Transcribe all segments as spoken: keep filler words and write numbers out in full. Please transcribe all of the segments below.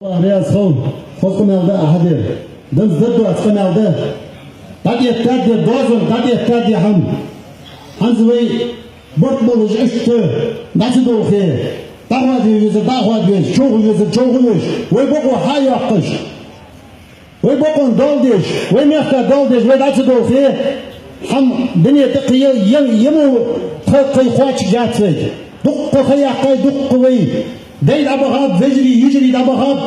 Раьза хилва, хоза къамаьл да Ӏа хьадер. Данза дадду аз къамаьл да. ДӀатӀаэттад ер доазон, дӀатӀаэттад ер хӀама. ХӀанз вай барт болаш иштта дӀа ца долхе, дӀахоадаве везар дӀахоадавеш, човхаве везар човхавеш, вай бокъо хьайоаккхаш, вай бокъонна доал деш, вай мехка доал деш, вай дӀа ца долхе, хӀама дуне тӀа кхы е-, е-, е мо тха кхы кхоачаргьяц вайга. Дуккха ха яьккхай, дуккха вай дай дӀабахаб, вежарий, йижарий дӀабахаб,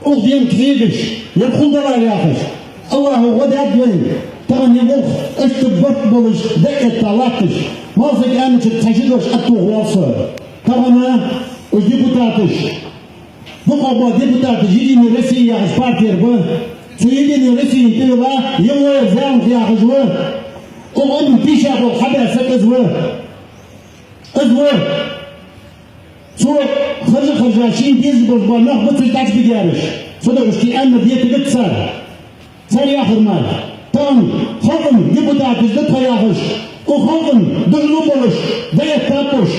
укх денга хьегаш, ер хул далар яхаш. АллахӀа гӀо даьд вайна, тахан ер болх иштта барт болаш дӀаэтта латташ. Малсага аьннача цхьа ши дош оттавоал со. Тахан уж депутаташ, дукхагӀбола депутаташ Единой России яхаш партера ба. Цу Единой России тӀавелла Евлоев Зелимха яхаш ва. Укх Ӏумара тийшаболх хьабаь саг из ва. Из ва. Цо харжа-харжа шийна дезаш бола нах ба цу тӀа чубигараш. Цудухьа ший аьнна деттагац цар. Цар яхар мара. Тахан халкъа депутаташ да тха яхаш, укх халкъа духьала болаш дӀаэттаб уж.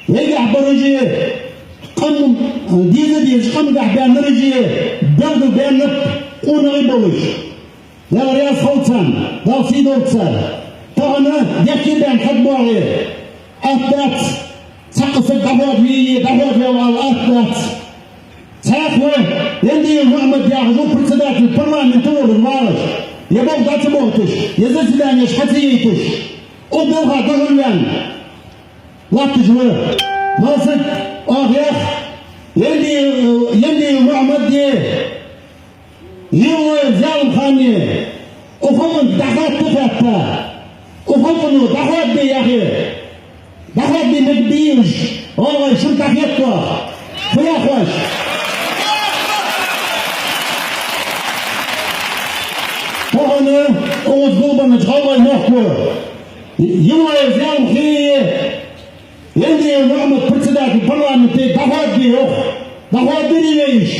Вайгахьа бараш а, къам, деза-дезача къамагахьа баьннараш а, белгалбаьннаб къонахий болаш. Даьла раьза хилва царна, Дала сий долда цар. Тахан дехке баьнна хьатӀабоагӀе атта дац, цхьаккха саг дӀахоадаве, дӀахоадаве ала атта дац. Цхьаькха ва Яндиев Мухьмад яхаш ва председатель парламента волаш вагӀаш, е болх дӀа ца бохийташ, е заседанеш хьа ца яйташ, укх балха духьалваьнна латташ ва. Малсаг, оаха йоах, Яндиев, Яндиев Мухьмад а, Евлоев Зелимха а укх халкъанга дӀахатта хаьтта, укх халкъо дӀахоадабе яхе, дӀахоадабе мегаргбий уж, оагӀой, шуга дӀахетта оаха. Фу йоах оаш? Тахан укхаза гулбеннача гӀалгӀай мехко Евлоев Зелимха а, Яндиев Мухьмад председатель парламента а дӀахоадабе йоах. ДӀахоадаберий вай уж?